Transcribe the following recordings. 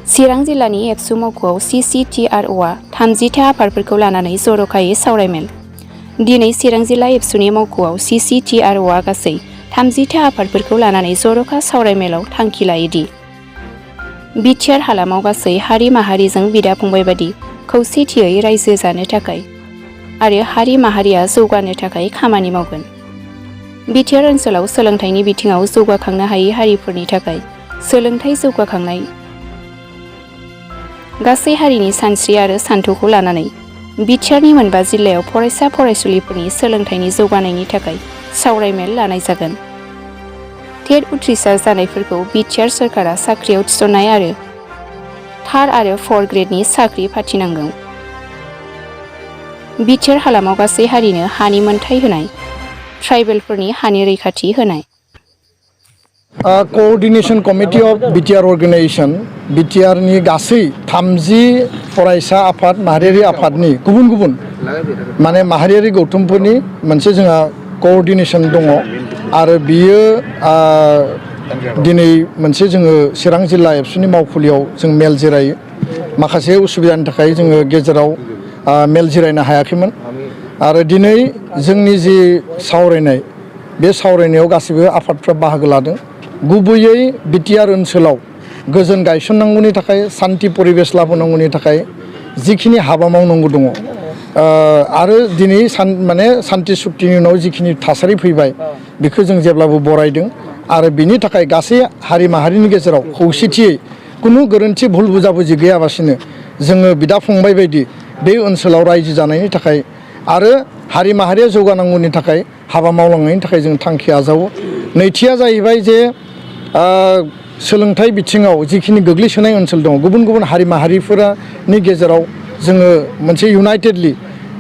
चिरां जिल्लानि एबसु मावख'आव CCTROआ 30था आफादफोरखौ लानानै जर'खायै सावरायमेल। दिनै चिरां जिल्ला एबसुनि मावख'आव CCTROआ गासै 30था आफादफोरखौ लानानै जर'खा सावरायमेलाव थांखि लायोदि बिटिआर हालामाव गासै हारि माहारिजों बिदा फंबाय बादि खौसेथियै रायजो जानो थाखाय आरो हारि माहारिया जौगानो थाखाय खामानि मावगोन। बिटिआर ओनसोलाव सोलोंथाइनि बिथिङाव जौगाखांनो हायै हारिफोरनि थाखाय सोलोंथाइ जौगाखांनाय, गासै हारिनि सानस्रि आरो सानथौखौ लानानै बिटिआरनि मोनबा जिल्लायाव फरायसा फरायसुलिफोरनि सोलोंथाइनि जौगानायनि थाखाय सावरायमेल लानाय जागोन। टेट उथ्रिसार जानायफोरखौ बिटिआर सोरखारा साख्रियाव थिसननाय आरो 3rd आरो 4th ग्रेडनि साख्रि फाथिनांगौ। बिटिआर हालामाव गासै हारिनो हानि मोनथाय होनाय, ट्राइबेलफोरनि हानि रैखाथि होनाय। Coordination committee of BTR organisation बिटिआरनि गासै 30 फरायसा आफाद माहारियारि आफादनि गुबुन गुबुन माने माहारियारि गौथुमफोरनि मोनसे जोंहा कोअर्डिनेशन दङ आरो बियो दिनै मोनसे जोङो चिरां जिल्ला एबसुनि मावखुलियाव जों मेल जिरायो। माखासे उसुबिदानि थाखाय जोङो गेजेराव मेल जिरायनो हायाखैमोन आरो दिनै जोंनि जि सावरायनाय बे सावरायनायाव गासिबो आफादफ्रा बाहागो लादों। गुबैयै बिटिआर ओनसोलाव गोजोन गायसननांगौनि थाखाय सान्थि परिबेश लाबोनांगौनि थाखाय जिखिनि हाबा मावनांगौ दङ आरो दिनै सान्थि सुक्तिनि उनाव जिखिनि थासारि फैबाय बेखौ जों जेब्लाबो बरायदों आरो बिनि थाखाय गासै हारि माहारिनि गेजेराव खौसेथियै खुनु गोरोन्थि भुल बुजाबुजि गैयाबासिनो जोङो बिदा फंबाय बायदि बे ओनसोलाव रायजो जानायनि थाखाय आरो हारि माहारिया जौगानांगौनि थाखाय हाबा मावलांनायनि थाखाय जों थांखि आजावो। नैथिया जाहैबाय जे सोलोंथाइ बिथिङाव जिखिनि गोग्लैसोनाय ओनसोल दङ गुबुन गुबुन हारि माहारिफोरनि गेजेराव जोङो मोनसे इउनाइटेडलि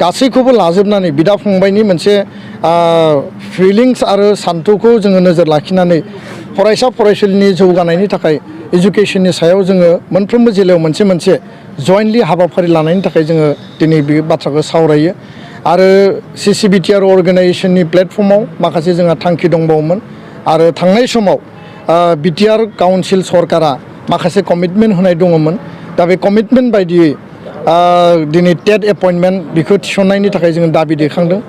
गासैखौबो लाजोबनानै बिदा फंबायनि मोनसे फिलिंस आरो सान्थौखौ जोङो नोजोर लाखिनानै फरायसा फरायसुलिनि जौगानायनि थाखाय इडुकेसननि सायाव जोङो मोनफ्रोमबो जिल्लायाव मोनसे मोनसे जयेन्टलि हाबाफारि लानायनि थाखाय जोङो दिनै बे बाथ्राखौ सावरायो आरो CCBTRO अर्गेनाइजेशननि प्लेटफर्माव माखासे जोंहा थांखि दंबावोमोन आरो थांनाय समाव बिटिआर काउन्सिल सरकारा माखासे कमिटमेन्ट होनाय दङमोन। दा बे कमिटमेन्ट बायदियै दिनै टेट एपइन्टमेन्ट बेखौ थिसननायनि थाखाय जोङो दाबि दैखांदों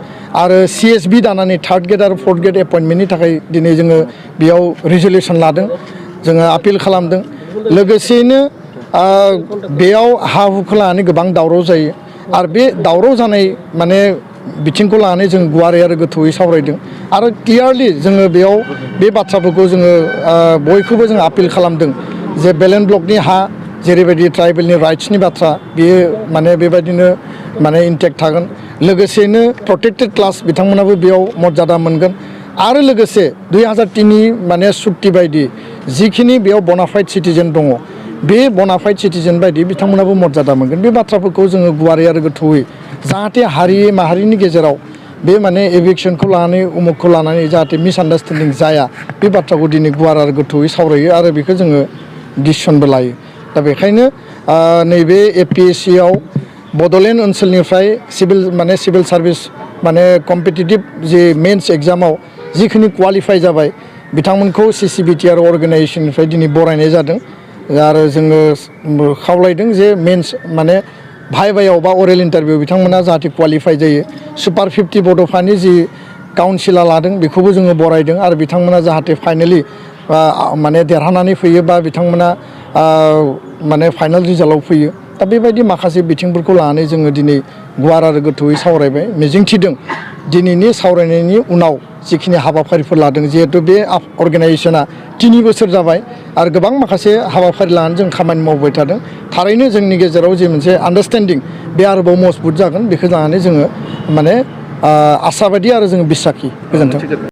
आरो CSB दानानै 3rd ग्रेड आरो 4th ग्रेड एपइन्टमेन्टनि थाखाय दिनै जोङो बेयाव रिजलिउसन लादों, जोङो आपिल खालामदों। लोगोसेयैनो बेयाव हा हुखौ लानानै गोबां दावराव जायो आरो बे दावराव जानाय माने बिथिंखौ लानानै जों गुवारै आरो गोथौयै सावरायदों आरो क्लियारलि जोङो बेयाव बे बाथ्राफोरखौ जोङो बयखौबो जों आपिल खालामदों जे बेलेन्ड ब्लकनि हा जेरैबायदि ट्राइबेलनि राइट्सनि बाथ्रा बेयो माने बेबायदिनो माने इनटेक्ट थागोन। लोगोसेनो प्रटेक्टेड क्लास बिथांमोनाबो बेयाव मर्यादा मोनगोन आरो लोगोसे 2003नि माने सुक्ति बायदि जिखिनि बेयाव बनाफाइड सिटिजेन दङ बे बनाफाइड सिटिजेन बायदि बिथांमोनाबो मर्यादा मोनगोन। बे बाथ्राफोरखौ जोङो गुवारै आरो गोथौयै जाहाथे हारि माहारिनि गेजेराव बे माने एभिक्सनखौ लानानै उमुखखौ लानानै जाहाथे मिसआन्डारस्टेन्डिं जाया बे बाथ्राखौ दिनै गुवार आरो गोथौयै सावरायो आरो बेखौ जोङो डिसिसनबो लायो। दा बेखायनो नैबे APSCआव बड'लेण्ड ओनसोलनिफ्राय सिभिल सार्भिस माने कम्पिटिटिभ जि मेन्स एग्जामाव जिखिनि क्वालिफाइ जाबाय बिथांमोनखौ CCBTRO अर्गेनाइजेशननिफ्राय दिनै बरायनाय जादों आरो जोङो खावलायदों जे मेन्स माने भाइभायाव बा अरेल इन्टारभिउ बिथांमोना जाहाथे क्वालिफाइ जायो। सुपार 50 बड'फानि जि काउन्सिला लादों बेखौबो जोङो बरायदों आरो बिथांमोना जाहाथे फाइनेलि माने देरहानानै फैयो बा बिथांमोना माने फाइनाल रिजाल्टआव फैयो। दा बेबायदि माखासे बिथिंफोरखौ लानानै जोङो दिनै गुवार आरो गोथौयै सावरायबाय। मिजिंथिदों दिनैनि सावरायनायनि उनाव जिखिनि हाबाफारिफोर लादों जिहेथु बे अर्गेनाइजेसना 3 बोसोर जाबाय आरो गोबां माखासे हाबाफारि लानानै जों खामानि मावबाय थादों। थारैनो जोंनि गेजेराव जे मोनसे आन्डारस्टेन्डिं बे आरोबाव मजबुत जागोन बेखौ लानानै जोङो माने आसाबादि आरो जोङो बिसाखि। गोजोन्थों।